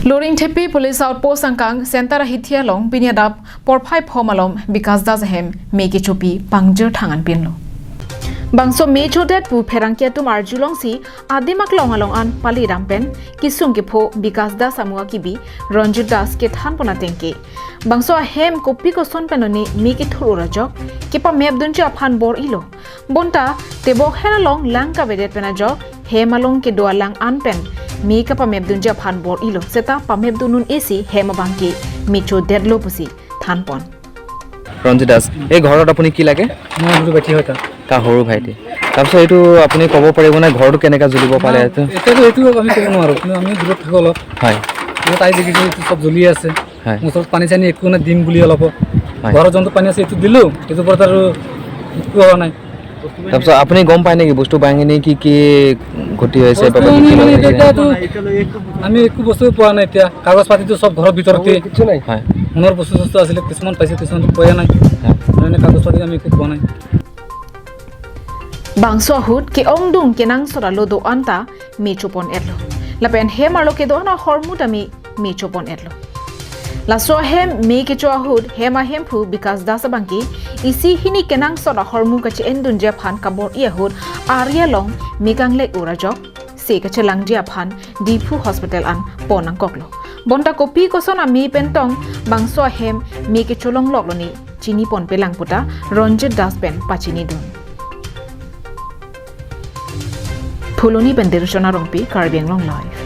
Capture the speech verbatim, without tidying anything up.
Loringthepi Police Outpost angkang Center ahithi along pini adap porphai pho malom Bikas Das ahem me kechopi pangjir thang anpinlo. Bangso me chodet pu pherangke atum arjulongsi adim aklong along an pali ram pen kisung kepho Bikas Das amo akibi Ranjit Das kethan pon atengke, bangso ahem kopi koson pen lone me kethur ur ajok kepamep dunji aphan bor-ilo. Bonta tebok hen along lang kavedet pen ajok hem along kedo alang an pen me kapamep dunji aphan bor-ilo, seta pamep dun un-esi hem abangke me chodetlo pusi than pon. Ranjit দাস, এই ঘৰত আপুনি কি লাগে? মই সৰু ভাইটি হয় তাৰ। তাৰ সৰু ভাইটি। তাৰপিছত এইটো আপুনি ক'ব পাৰিবনে ঘৰটো কেনেকৈ জ্বলিব পাৰে? এইটো এতিয়াতো এইটো আমি ক'ব নোৱাৰোঁ, কিন্তু আমি দূৰত থাকোঁ অলপ। হয়। ইয়াত আহি দেখিছোঁ এইটো চব জ্বলি আছে। হয়। ওচৰত পানী চানী একো নাই, দিম বুলি অলপ। হয়। ঘৰত যোনটো পানী আছে এইটো দিলোঁ, এইটোৰ ওপৰত আৰু একো হোৱা নাই। তাৰপিছত আপুনি গম পায় নেকি বস্তু বাহিনী কি কি ক্ষতি হৈছে বা বস্তু কি কি বাহিনী মানে লগাইছে? এতিয়াতো আমি একো বস্তু পোৱা নাই এতিয়া। কাগজ পাতিটো চব ঘৰৰ ভিতৰতে। হয়। সোণৰ বস্তু চস্তু আছিলে, কিছুমান পাইছে, কিছুমান পোৱা নাই। হয়। মানে কাগজ পাতি আমি একো পোৱা নাই। Bangso ahut ke-ongdung kenangsot alo do-an ta me chopon etlo. Lapen hem arlo kedo-an ahormu ta me me chopon etlo. Laso ahem me kecho ahut hem ahemphu Bikas Das abangke isi hini kenangsot ahormu kache-en dunji aphan kabor-i ahut arya along me kanglek ur ajok se kachelangji aphan Diphu Hospital an pon nangkoklo. Bonta kopi koson ame pen tong bangso ahem me kecholongloklo ne chini ponpelang puta Ranjit Das pen pachini dun. Phuloni pen Dirshona Rongpi, Karbi Anglong Live.